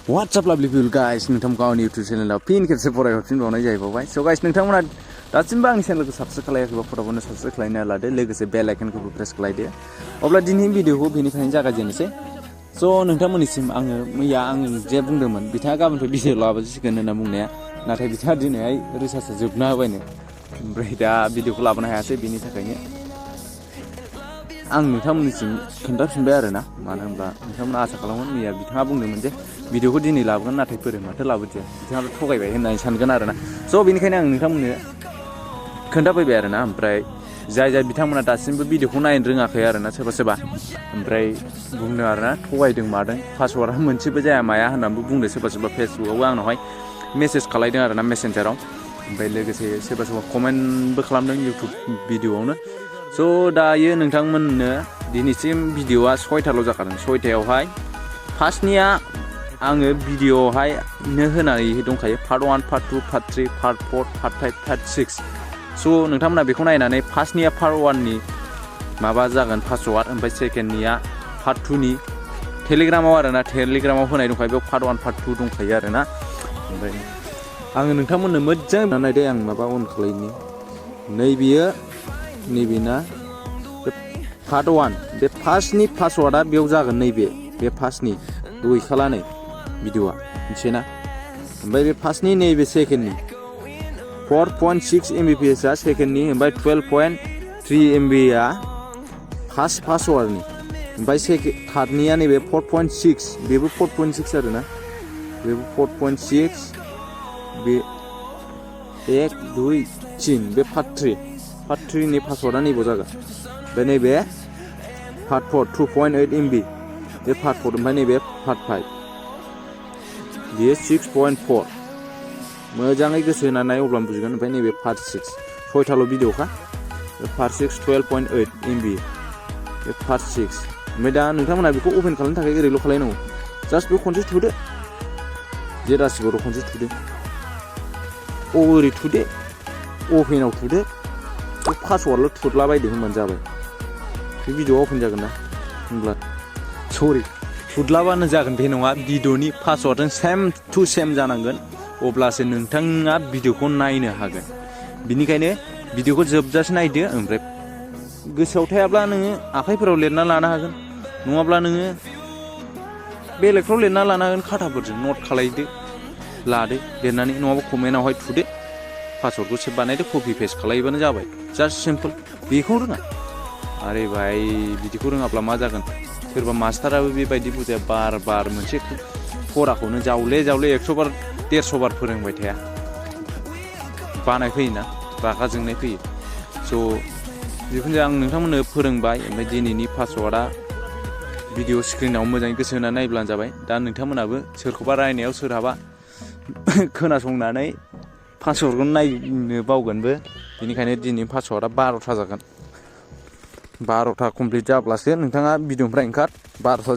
What's up lovely people guys, नोंथांमोनखौ आंनि YouTube चेनेलाव फिन खेबसे बरायहरफिनबावनाय जाहैबाय। So guys, नोंथांमोना दासिमबो आंनि चेनेलखौ साबस्क्राइब खालायाखैबा फटाफटनो साबस्क्राइब खालायना लादो, लोगोसे बेल आइकनखौबो प्रेस खालायदो। अब्ला दिनैनि भिडिअखौ बेनिफ्रायनो जागायजेननोसै। So नोंथांमोननिसिम आङो मैया आं जे बुंदोंमोन बिथाङा गाबोननिफ्राय भिडिअ लाबोसिगोन होनना बुंनाया, नाथाय बिथाङा दिनैहाय रिसार्चआ जोबना होबायनो, ओमफ्राय दा भिडिअखौ लाबोनो हायासै। बेनि थाखायनो आं नोंथांमोननिसिम खोन्थाफिनबाय आरोना, मानो होनब्ला नोंथांमोना आसा खालामोन मैया बिथाङा बुंदोंमोन जे भिडिअखौ दिनै लाबोगोन, नाथाय माथो लाबोदिया, बिथाङाथ' थगायबाय होननानै सानगोन आरोना। स' बेनिखायनो आं नोंथांमोननो खोन्थाफैबाय आरोना। ओमफ्राय जाय बिथांमोना दासिमबो भिडिअखौ नायनो रोङाखै आरोना, सोरबा ओमफ्राय बुंदों आरोना थगायदों मादों, पासवार्डआ मोनसेबो जाया माया होननानैबो बुंदों सोरबा फेसबुकआवबो आंनावहाय मेसेज खालायदों आरोना, मेसेन्जाराव। ओमफ्राय लोगोसे सोरबा कमेन्टबो खालामदों इउटुब भिडिअआवनो। स' दायो नोंथांमोननो दिनैसिम भिडिअआ 6थाल' जाखादों। 6थायावहाय फार्स्टनिया आङो भिडिअआवहायनो होनानै दंखायो part 1, part 2, part 3, part 4, part 5, part 6। स' नोंथांमोना बेखौ नायनानै फार्स्टनिया पार्ट 1नि माबा जागोन पासवार्ड, ओमफ्राय सेकेन्डनिया पार्ट 2नि टेलिग्रामाव आरोना, टेलिग्रामाव होनाय दंखायो, बेयाव पार्ट 1, पार्ट 2 दंखायो आरोना। ओमफ्राय आङो नोंथांमोननो मोजां नायदो, आं माबा अन खालायनि नैबेना बे पार्ट 1, बे फार्स्टनि पासवार्डआ बेयाव जागोन, बे फार्स्टनि गैखाला नै भिडिअआ, मिथियोना। ओमफ्राय बे फार्स्टनि नैबे सेकेन्डनि 4.6 MBPSआ सेकेन्डनि, ओमफ्राय 12.3 MBआ फार्स्ट पासवार्डनि, ओमफ्राय थार्डनिया नैबे 4.6, बेबो 4.6 आरोना, बेबो 4.6, बे 1, 2, 3, बे पार्ट 3नि पासवार्डआ नैबाव जागोन। ओमफ्राय नैबे पार्ट 4 2.8 MB, बे पार्ट 4, ओमफ्राय नैबे पार्ट 5 बेयो 6.4। मोजाङै गोसो होनानै नाय अब्ला बुजिगोन। ओमफ्राय नैबे पार्ट 6, 6थाल' भिडिअखा, पार्ट 6 12.8 MB, बे पार्ट 6। ओमफ्राय दा नोंथांमोना बेखौ अपेन खालामनो थाखाय ओरैल' खालायनांगौ, जास्ट बेखौ खनसे थुदो, जे रासिबोर' खनसे थुदो, ओरै थुदो, अपेनाव थुदो, बे पासवार्डल' थुदलाबायदो, होनबानो जाबाय। बे भिडिअआ अपेन जागोन ना, होनब्ला थुदलाबानो जागोन, बे नङा, भिडिअनि पासवार्डजों सेम टु सेम जानांगोन, अब्लासो नोंथाङा भिडिअखौ नायनो हागोन। बिनिखायनो भिडिअखौ जोबजासे नायदो। ओमफ्राय गोसोआव थायाब्ला नोङो आखाइफोराव लिरना लानो हागोन, नङाब्ला नोङो बेलेगफ्राव लिरना लानो हागोन, खाथाफोरजों नट खालायदो, लादो लिरनानै, नङाबा कमेन्टआवहाय थुदो, पासवार्डखौ सेभ बानायदो, कपि पेस्ट खालायबानो जाबाय, जास्ट सिम्पोल। बेखौ रोङा, आरे भाई बिदिखौ रोङाब्ला मा जागोन, सोरबा मास्टाराबो बेबायदि बुजाया, बार मोनसे फराखौनो जावले 100 बार 150 बार फोरोंबाय थाया, बानाय फैयोना, रागा जोंनाय फैयो। स' जिखुनु जाया आं नोंथांमोननो फोरोंबाय। ओमफ्राय दिनैनि पासवार्डआ भिडिअ स्क्रिनाव मोजाङै गोसो होनानै नायब्लानो जाबाय। दा नोंथांमोनाबो सोरखौबा रायनायाव सोरहाबा खोनासंनानै पासवार्डखौ नायनो बावगोनबो, बेनिखायनो दिनैनि पासवार्डआ 12था जागोन। 12था कमप्लिट जाब्लासो नोंथाङा भिडिअनिफ्राय ओंखार, 12था